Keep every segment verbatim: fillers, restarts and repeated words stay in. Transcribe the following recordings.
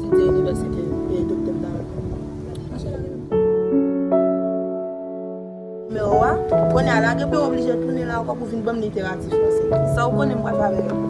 Te inivèsite, e, doktè m ta al. Nimewo a, kounye a la, gen pou yo oblije tounen la ankò pou vin ban m literati franse. Sa w konnen m pral fè avè l?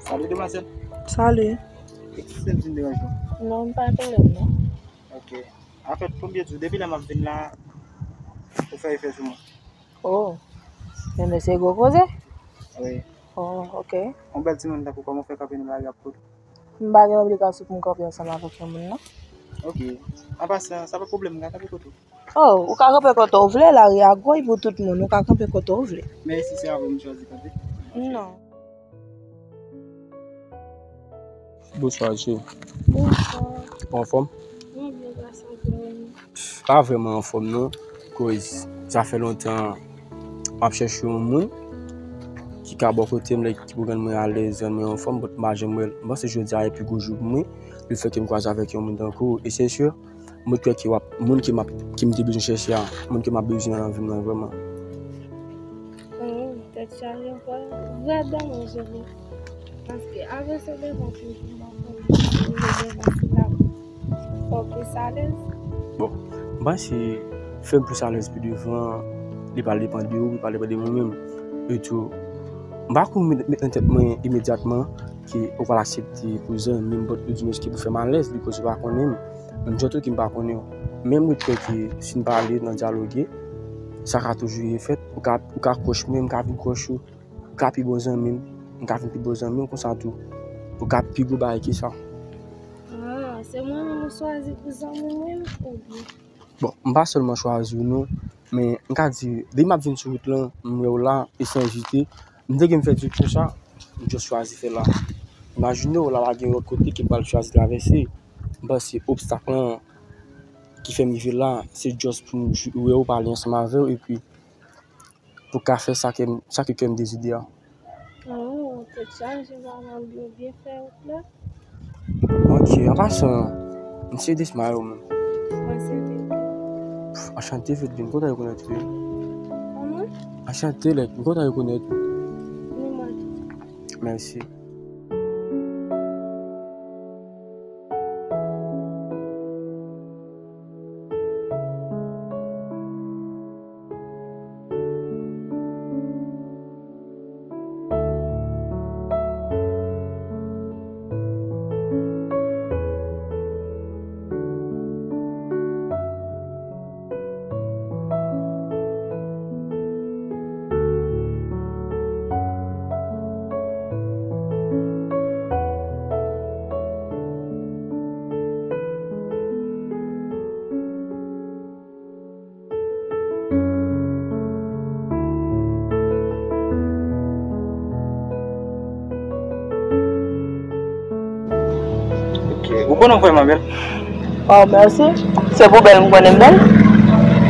Salut, demwazèl. Salut. Eskize m si m deranje w. Non, pa gen pwoblèm, non. Ok. Anfèt, pou m byen di w, depi lè m ap vin la, ou fè efè sou mwen. Oh. Enben, se gwo koze? Wi. Oh, ok. Yon bèl timoun tankou kòman w fè kanpe nan lari ap kouri? M pa gen obligasyon pou m kanpe ansanm avèk yon moun, non. Ok. An pasan, sa pa pwoblèm, m ka kanpe kote w. Oh, ou ka kanpe kote w vle, lari a gwo pou tout moun, ou ka kanpe kote w vle. Men si se avè w m chwazi kanpe? Non. Bonswa, Jay. Bonswa. Ou anfòm? Mwen byen, gras a Dye. Pa vrèman anfòm, non. Koz sa fè lontan m ap chèche yon moun ki ka bò kote m, like, ki pou rann mwen alèz, rann mwen anfòm, but m pa janm wè l. M panse jodi a e pi gwo jou pou mwen, lefètke m kwaze avèk yon moun tankou w. E se si, mwen kwè ke w ap, moun ke m ap, ke m te bezwen chèche a, moun ke m ap bezwen nan vi m nan vrèman. Oh, tèt chaje, m pral vrè dèmen jere. Paske avè se devan toujou m ap pran devan se la. Fò w plis alèz. Bon, m panse fè m plis alèz pi devan, li pral depann de ou, li pral depann de mwen menm. E tou, m pa konn met, met nan tèt mwen imedyatman ke ou pral aksepte pou zanmi m, but ou di mwen ke pou fè m alèz, bikòz ou pa konnen m. Menm jan tou ke m pa konnen w. Men m ret kwè ke si n pale, n dyaloge, sa ka toujou fèt. Ou ka, ou ka kwòch mwen, m ka vin kwòch ou. Ou ka pi bon zanmi m, m ka vin pi bon zanmi w konsa tou. Ou ka pi gwo bagay ke sa. Ah, se mwen menm ou chwazi pou zanmi w menm, oubyen? Bon, m pa sèlman chwazi w non, men m ka di, depi m ap vin sou wout lan, m wè w la, e se envite. M te gen m fè di w konsa, m just chwazi fè la. Imajine w la, pa gen lòt kote ke m pral chwazi travèse. M panse obstak lan ki fè m rive la, se just pou m jou-, wè w, pale ansanm avè w, epi pou ka fè sa ke m, sa ke kè m dezide a. Oh, tèt chaje, pa mal byen, byen fè wout la. Ok, an pasan, m se Desma yo menm. Mwen se Vicky. Anchante, Fedlin, m kontan rekonèt ou. Kòman? Anchante, Lèk, m kontan rekonèt. Ni mwen tou. Mèsi. Ou konnen w vrèman bèl. Oh, mèsi. Se pou bèl m konnen m bèl?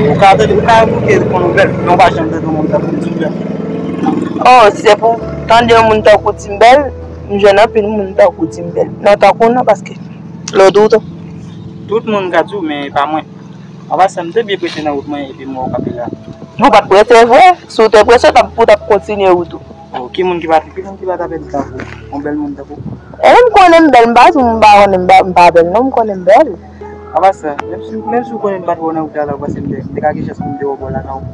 Ou ka tande, ou ka remonte konnen w bèl, men w pa janm tande yon moun tankou m di w bèl. Oh, si se pou tande yon moun tankou di m bèl, m jwenn anpil moun tankou di m bèl. Non, tankou w non, paske lè w di w tou. Tout moun ka di w, men pa mwen. Anpase, m te byen prese nan wout mwen, epi m wè w kanpe la. Ou pa t prese vre? Si w te prese, w t ap, ou t ap kontinye wout ou. Oh, ki moun ki pa, ki moun ki pa ta pèdi tankou w? Yon bèl moun tankou w. E m konnen m bèl, m pa di w m pa konnen m pa, m pa bèl, non, m konnen m bèl. Anpase, menm si, menm si w konnen m pa t wè w nan wout la, la, ou panse m te, m te ka gen chans pou m te wè w bò lakay ou?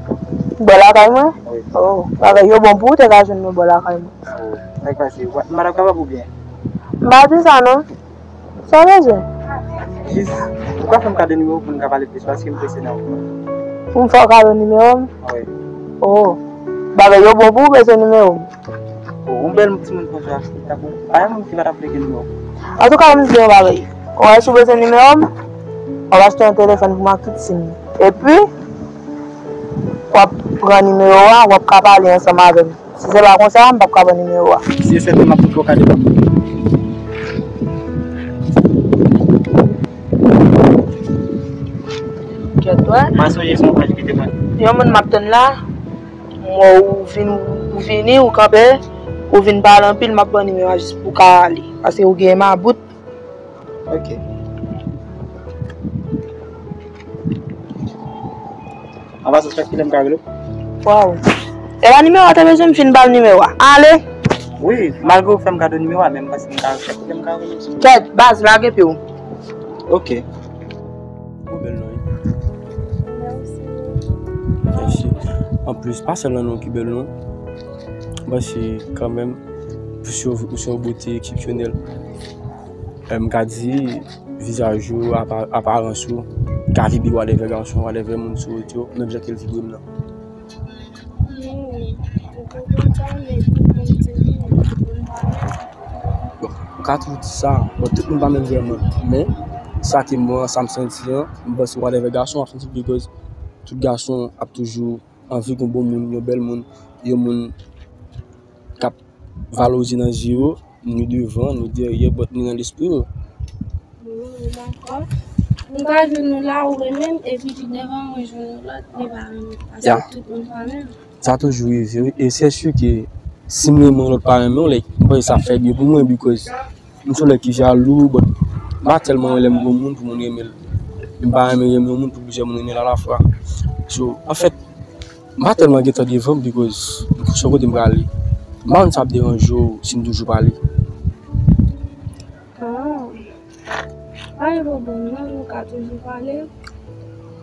Bò lakay mwen? Wi. Oh, bagay yo bon pou ou te ka jwenn mwen bò lakay mwen. Oh, sa k pase? M pa t ap kapab oubyen? M pa di sa, non. Sa w bezwen? Jis, ou ka fè m kado nimewo w pou n ka pale plis, paske m prese nan wout mwen. Pou m fè w kado nimewo m? Wi. Oh. Bagay yo bon pou ou bezwen nimewo m? Oh, yon bèl timoun konsa, tankou, pa yon moun ki pa t ap vle gen nimewo w. Antouka, m di yon bagay. Ou wè, si w bezwen nimewo m, w ap achte yon telefòn pou m ak tout sim. Epi, w ap pran nimewo a, w ap ka pale ansanm avè m. Si se pa konsa, m p ap ka pran nimewo a. Si e sèten, m ap fout bò kado. Kèt, wè. M a sonje se yon paj ki te pran. Yon moun m ap tann la, m wè ou vin, ou vini, ou kanpe, ou vin pale anpil, m ap ban nimewo a jis pou w ka ale. Paske ou gen mabout. Ok. Anpase, chak kilè m ka rele w? Waw. E pa nimewo a te bezwen, m fin ba l nimewo a. Ale! Wi, malgre w fè m kado nimewo a, men m panse m ka, chak kilè m ka rele w. Kèt, baz, lage pye w. Ok. Ou bèl non, wi. Mèsi. Mèsi. Anplis, pa sèlman non ki bèl non. M panse kanmenm, ou se yon, ou se yon bote eksepsyonèl. Eh, m ka di, vizaj ou, apa-, aparans ou, ka vibre whatever gason, whatever moun sou wout yo, menm jan ke l vibre m nan. Bon, m ka toujou di sa, bon, tout moun pa menm vrèman, men sa ke mwen, sa m santi an, m panse whatever gason ap santi, because tout gason ap toujou anvi gen yon bon moun, yon bèl moun, yon moun k ap valorize nan zye yo, ni devan, ni dèyè, but ni nan lespri yo. Wi, wi, dakò. M ka jwenn nou la, ou renmen m, epi pi devan mwen jwenn yon lòt, li pa renmen m. Paske tout moun pa menm. Sa toujou rive, wi. E se si ke si m renmen yon lòt pa renmen w, like, m panse sa fè byen pou mwen, because m se yon nèg ki jalou, but m pa tèlman renmen lè m gen yon moun pou moun renmen l. M pa renmen renmen yon moun pou plizyè moun renmen l alafwa. So, anfèt, m pa tèlman gentan devan m, because m konn se kote m prale. M pa konn sa ap deranje w si m toujou pale. Ah. Pa gen pwoblèm non, nou ka toujou pale.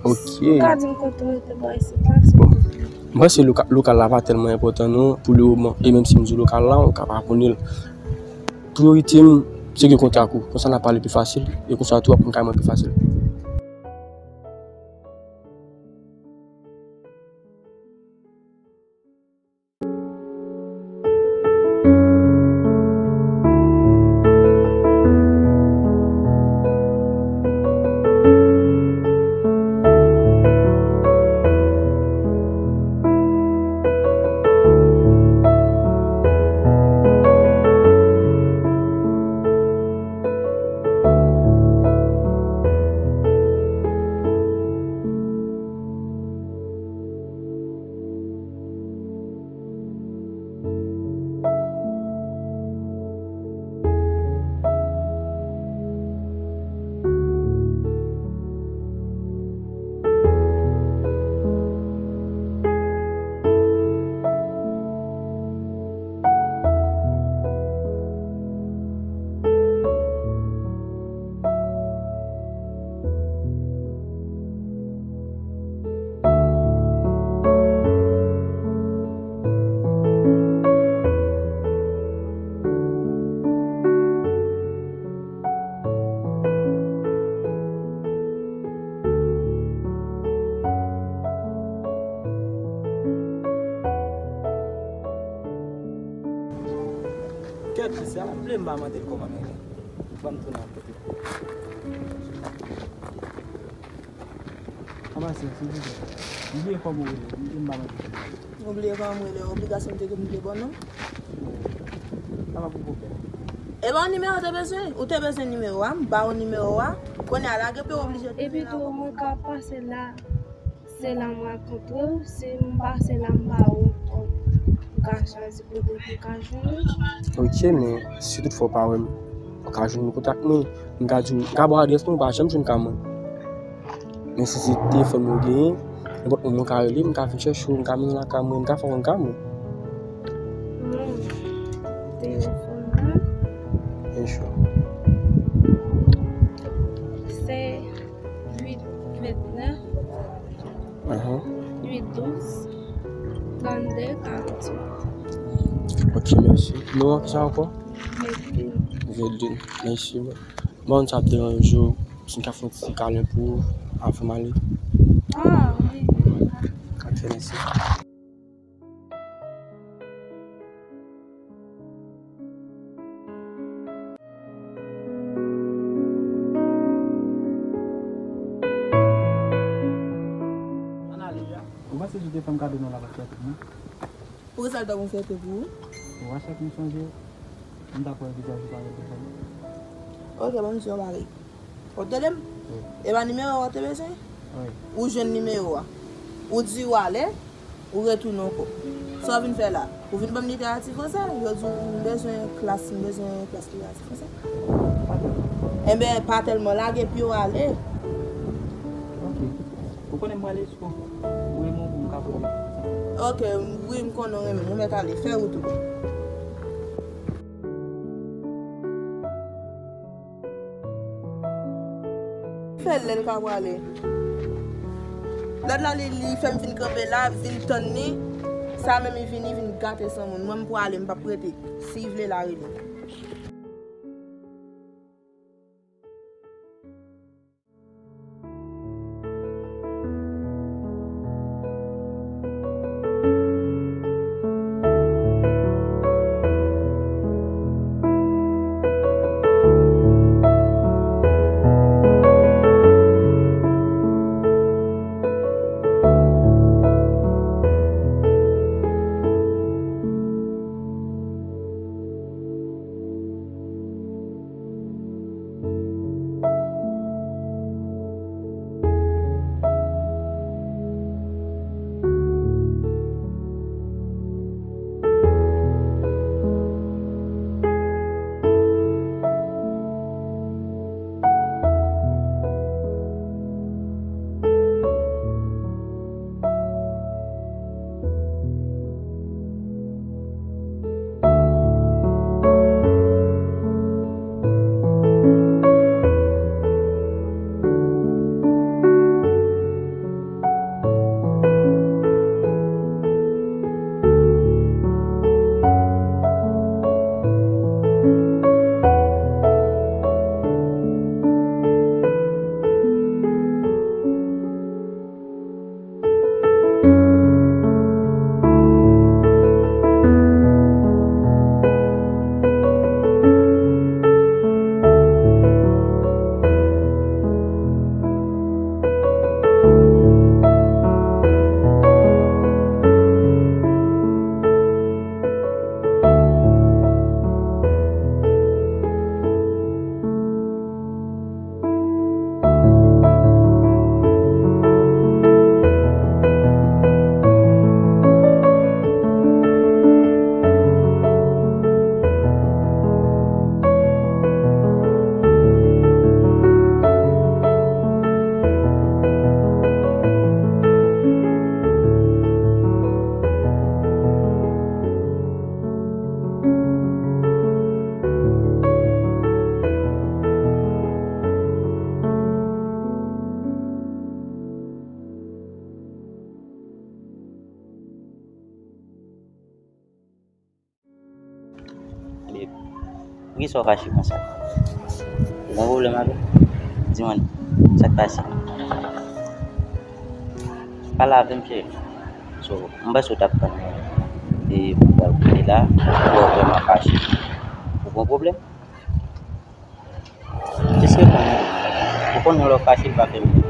Ok. Ou ka di m kote w rete bò isit la, si w vle. M panse loka-, lokal la pa tèlman enpòtan non, pou le moman. E menm si m di w lokal la, ou ka pa konnen l. Priyorite m, se gen kontak ou. Konsa n a pale pi fasil, e konsa tou w ap konn kay mwen pi fasil. Kèt, mesye, ap vle m pa mande l kòman nou ye. Ban m tounen yon kote. Anba se, se vizaj. M bliye kòman w rele, m bliye m pa mande kòman w rele. Ou bliye kòman m rele, obligasyon m te gen pou m te ba w non. Sa pa pou pwoblèm. E pa yon nimewo w te bezwen? Ou te bezwen nimewo a, m ba ou nimewo a. Kounye a lage pye w oblije tounen la. Epi tou, mwen ka pase la, se la m rakontre w. Si m pase la, m pa wè w ankò, ou ka chwazi kote pou w ka jwenn mwen. Ok, men si toutfwa w pa wè m, ou ka jwenn mwen kontak mwen. M ka di w, m ka ba w adrès mwen, ou pa janm jwenn ka mwen. Men si se telefòn mwen ou genyen, nenpòt moman ou ka rele m, m ka vin chèche w, m ka mennen w lakay mwen, m ka fè w konn ka mwen. Hmm. Telefòn nan? Byen sure. Se uit vennèf, Ahan. Uit douz, trannde, karanntuit. Ok, mèsi. Non an, kisa ankò? Vedlin. Vedlin. Mèsi, bro. Bon, sa ap deranje w si m ka fè yon ti kalen pou ou avan m ale? Ah, wi. Ok, mèsi. Ou panse si w te fè m kado nan la pa fè tout, non? Poukisa l ta konn fè pou ou? Ou a chak m sonje, m ta pran vizaj ou parèt devan m. Ok, ban m di yon bagay. Ou tande m? Wi. E pa nimewo a w te bezwen? Wi. Ou jwenn nimewo a. Ou di w ale, ou retounen ankò. Sa w vin fè la? Ou vin ban m literati fransè? Yo di w m bezwen klas, m bezwen klas literati fransè. Enben, pa tèlman lage pye w ale. Ok. Ou konnen m prale sou ou renmen w pou m ka pran. Ok, wi, m konnen w renmen m. Ou mèt ale, fè wout ou. Fè l lè l ka prale. Lòt la, li, li fè m vin kanpe la, vin tann li. Sa menm, li vini, vin gate san moun. Mwen, m prale, m p ap rete. Si l vle, l a rele. Babe, poukisa w fache konsa? Ou gen pwoblèm avè m? Di mwen, sa k pase? Pale avè m, cheri. So, m panse w t ap tann mwen. E pou w al kote la, ou wè w vrèman fache. Ou gen pwoblèm? Jis reponn mwen. Ou konnen lè w fache, l pa fè byen.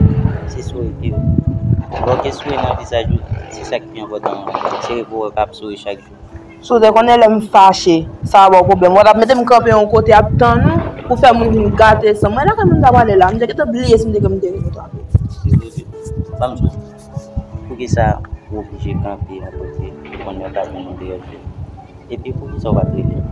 Se souri ki. Lè w gen souri nan vizaj ou, se sa ki pi enpòtan. Se repo w k ap souri chak jou. Si w te konnen lè m fache, sa a ba w pwoblèm. W t ap mete m kanpe yon kote ap tann ou pou fè moun vin gate san mwen. Lakay moun ta pale la, m te gentan bliye si m te gen moun te rekontre avè. Ban m di w, poukisa ou oblije kanpe yon kote ou konnen w t ap gen moun deyò l? Epi poukisa w pa t rele m?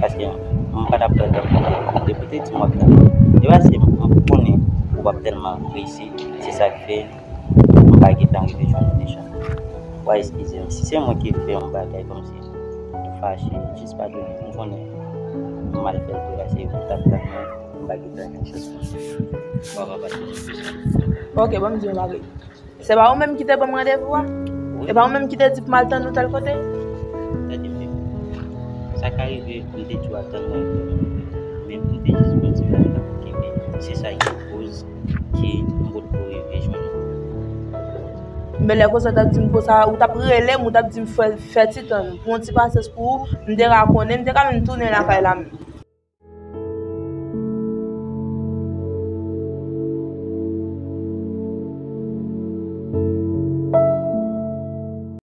Paske m pa t ap pèdi tan pou depi w te di m w ap tann mwen. E paske m konnen ou p ap tèlman reyisi, se sa k fè m pa gentan rive jwenn ou deja. Wa eskize m, si se mwen ki fè yon bagay kòmsi m fache, jis padone m, m konnen m mal fè l tou la, se ou t ap tann mwen, m pa gentan jwenn chans pou m. Wa pa pase nan kesyon. Ok, ban m di yon bagay. Se pa ou menm ki te ban m randevou a? E pa ou menm ki te di pou m al tann ou tèl kote? Tande m, bebe. Sa ka rive m te di w al tann mwen vre, men m te jis pran ti bagay la pou kenbe. Se sa ki koz ki m potko rive jwenn ou. Men lè konsa w t ap di m konsa, ou t ap rele m, ou t ap di m fè, fè ti tann. Pran ti pasyans pou ou, m te ka konnen, m te ka menm tounen lakay la menm.